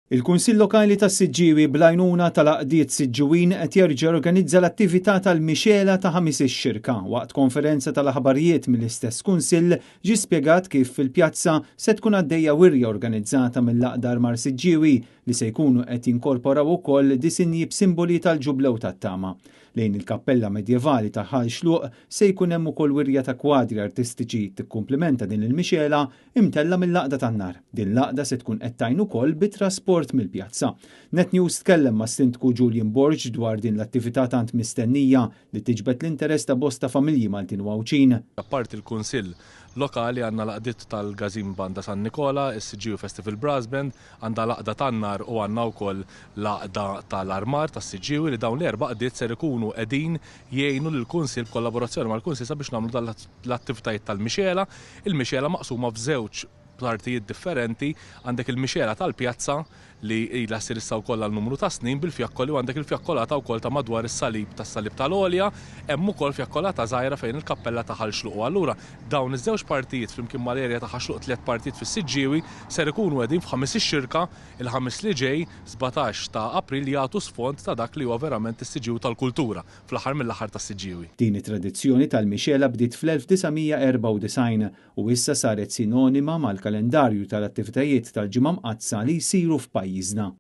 Il-Kunsill Lokali tas-Siġġiewi bl-għajnuna tal-għaqdiet Siġġiwin qed jerġa' jorganizza l-attività tal-Mixegħla ta' Ħamis ix-Xirka. Waqt konferenza tal-aħbarijiet mill-istess Kunsill ġie spjegat kif fil-pjazza se tkun għaddejja wirja organizzata mill-Għaqda Armar Siġġiewi li se jkunu qed jinkorporaw ukoll disinji b'simboli tal-Ġublew tat-Tama. Lejn il-kappella medjevali ta' Ħal Xluq se jkun hemm ukoll wirja ta' kwadri artistiċi tikkumplimenta din il-mixegħla imtellgħa mill-Għaqda tan-Nar. Din l-għaqda se tkun qed tgħin ukoll bit-trasport mill-pjazza. Net News tkellem mas-Sindku Julian Borg dwar din l-attività tant mistennija li tiġbed l-interess ta' bosta familji Maltin u Għawdxin. Apparti l-Kunsill Lokali għandna l-għaqdiet tal-Gazin Banda San Nikola, is-Siġġiewi Festival Brass Band, Għandha l-Għaqda tan-Nar u għandna wkoll l-Għaqda tal-Armar tas-Siġġiewi li dawn l-erba' għaqdiet ser ikunu qegħdin jgħinu lill-Kunsill b'kollaborazzjoni mal-Kunsill sabiex nagħmlu dan l-attivitajiet tal-mixegħla. Il-mixegħla maqsuma f'żewġ partijiet differenti, għandek il-mixegħla tal-pjazza li ilha ssir issa wkoll għal numru ta' snin bil-fjakkoli u għandek il-fjakkolata wkoll ta' madwar is-salib tas-Salib tal-Għolja, hemm ukoll fjakkolata żgħira fejn il-kappella ta' Ħal Xluq u allura Dawn iż-żewġ partijiet flimkien mal-erja ta' Ħaxluq tlett partijiet fis-Siġġiewi ser ikunu qegħdin f'Ħamis ix-Xirka il-Ħamis li ġej, 17 ta' April jagħtu sfond ta' dak li huwa verament is-Siġġiewi tal-kultura, fl-aħħar mill-aħħar tas-Siġġiewi. Din it-tradizzjoni tal-mixegħla bdiet fl-1994 u issa saret sinonima mal-kalendarju tal-attivitajiet tal-Ġimgħa Mqaddsa li jsiru f'pajjiżna.